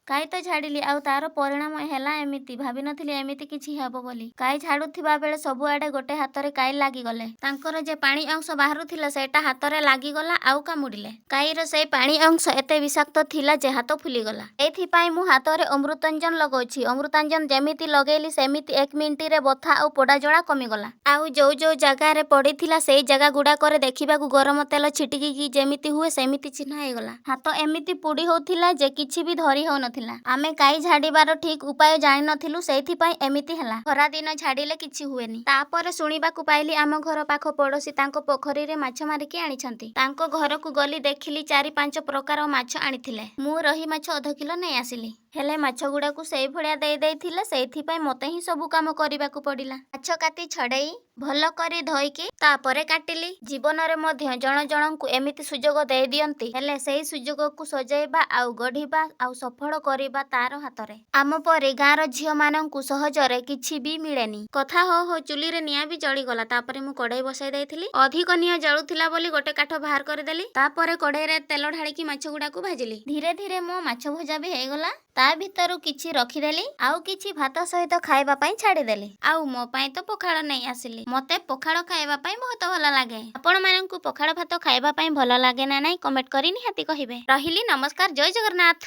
କାଇ ତ ଝାଡ଼ିଲି, ଆଉ ତାର ପରିଣାମ ହେଲା ଏମିତି। ଭାବିନଥିଲି ଏମିତି କିଛି ହେବ ବୋଲି। କାଇ ଝାଡ଼ୁଥିବା ବେଳେ ସବୁଆଡ଼େ ଗୋଟେ ହାତରେ କାଇ ଲାଗିଗଲେ। ତାଙ୍କର ଯେ ପାଣି ଅଂଶ ବାହାରୁଥିଲା, ସେଇଟା ହାତରେ ଲାଗିଗଲା ଆଉ କାମୁଡ଼ିଲେ। କାଇର ସେଇ ପାଣି ଅଂଶ ଏତେ ବିଷାକ୍ତ ଥିଲା ଯେ ହାତ ଫୁଲିଗଲା। ଏଇଥିପାଇଁ ମୁଁ ହାତରେ ଅମୃତାଞ୍ଜନ ଲଗାଉଛି। ଅମୃତାଞ୍ଜନ ଯେମିତି ଲଗେଇଲି, ସେମିତି ଏକ ମିନିଟରେ ବଥା ଆଉ ପୋଡ଼ାଜଳା କମିଗଲା। ଆଉ ଯୋଉ ଯୋଉ ଜାଗାରେ ପଡ଼ିଥିଲା, ସେଇ ଜାଗା ଗୁଡ଼ାକରେ ଦେଖିବାକୁ ଗରମ ତେଲ ଛିଟିକିକି ଯେମିତି ହୁଏ, ସେମିତି ଚିହ୍ନ ହେଇଗଲା। ହାତ ଏମିତି ପୋଡ଼ି ହଉଥିଲା ଯେ କିଛି ବି ଧରି ହଉନଥିଲା। ଆମେ କାଇ ଝାଡ଼ିବାର ଠିକ୍ ଉପାୟ ଜାଣିନଥିଲୁ, ସେଇଥିପାଇଁ ଏମିତି ହେଲା। ଖରାଦିନ ଝାଡ଼ିଲେ କିଛି ହୁଏନି। ତାପରେ ଶୁଣିବାକୁ ପାଇଲି, ଆମ ଘର ପାଖ ପଡ଼ୋଶୀ ତାଙ୍କ ପୋଖରୀରେ ମାଛ ମାରିକି ଆଣିଛନ୍ତି। ତାଙ୍କ ଘରକୁ ଗଲି, ଦେଖିଲି ଚାରି ପାଞ୍ଚ ପ୍ରକାର ମାଛ ଆଣିଥିଲେ। ମୁଁ ରୋହି ମାଛ ଅଧ କିଲୋ ନେଇ ଆସିଲି। ହେଲେ ମାଛ ଗୁଡ଼ାକୁ ସେଇଭଳିଆ ଦେଇ ଦେଇଥିଲେ, ସେଇଥିପାଇଁ ମୋତେ ହିଁ ସବୁ କାମ କରିବାକୁ ପଡ଼ିଲା। ମାଛ କାଟି ଛଡ଼େଇ, ଭଲ କରି ଧୋଇକି ତାପରେ କାଟିଲି। ଜୀବନରେ ମଧ୍ୟ ଜଣ ଜଣଙ୍କୁ ଏମିତି ସୁଯୋଗ ଦେଇଦିଅନ୍ତି, ହେଲେ ସେଇ ସୁଯୋଗକୁ ସଜେଇବା ଆଉ ଗଢ଼ିବା ଆଉ ସଫଳ କରିବା ତାର ହାତରେ। ଆମ ପରି ଗାଁର ଝିଅମାନଙ୍କୁ ସହଜରେ କିଛି ବି ମିଳେନି। କଥା ହଉ ହଉ ଚୁଲିରେ ନିଆଁ ବି ଜଳିଗଲା। ତାପରେ ମୁଁ କଡ଼େଇ ବସାଇ ଦେଇଥିଲି। ଅଧିକ ନିଆଁ ଜଳୁଥିଲା ବୋଲି ଗୋଟେ କାଠ ବାହାର କରିଦେଲି। ତାପରେ କଡ଼େଇରେ ତେଲ ଢାଳିକି ମାଛ ଗୁଡ଼ାକୁ ଭାଜିଲି। ଧୀରେ ଧୀରେ ମୋ ମାଛ ଭଜା ବି ହେଇଗଲା। ତା ଭିତରୁ କିଛି ରଖିଦେଲି, ଆଉ କିଛି ଭାତ ସହିତ ଖାଇବା ପାଇଁ ଛାଡ଼ିଦେଲି, ଆଉ ମୋ ପାଇଁ ତ ପଖାଳ ନେଇ ଆସିଲି। ମତେ ପଖାଳ ଖାଇବା ପାଇଁ ବହୁତ ଭଲ ଲାଗେ। ଆପଣମାନଙ୍କୁ ପଖାଳ ଭାତ ଖାଇବା ପାଇଁ ଭଲ ଲାଗେ ନା ନାହିଁ, କମେଣ୍ଟ କରି ନିହାତି କହିବେ। ରହିଲି, ନମସ୍କାର, ଜୟ ଜଗନ୍ନାଥ।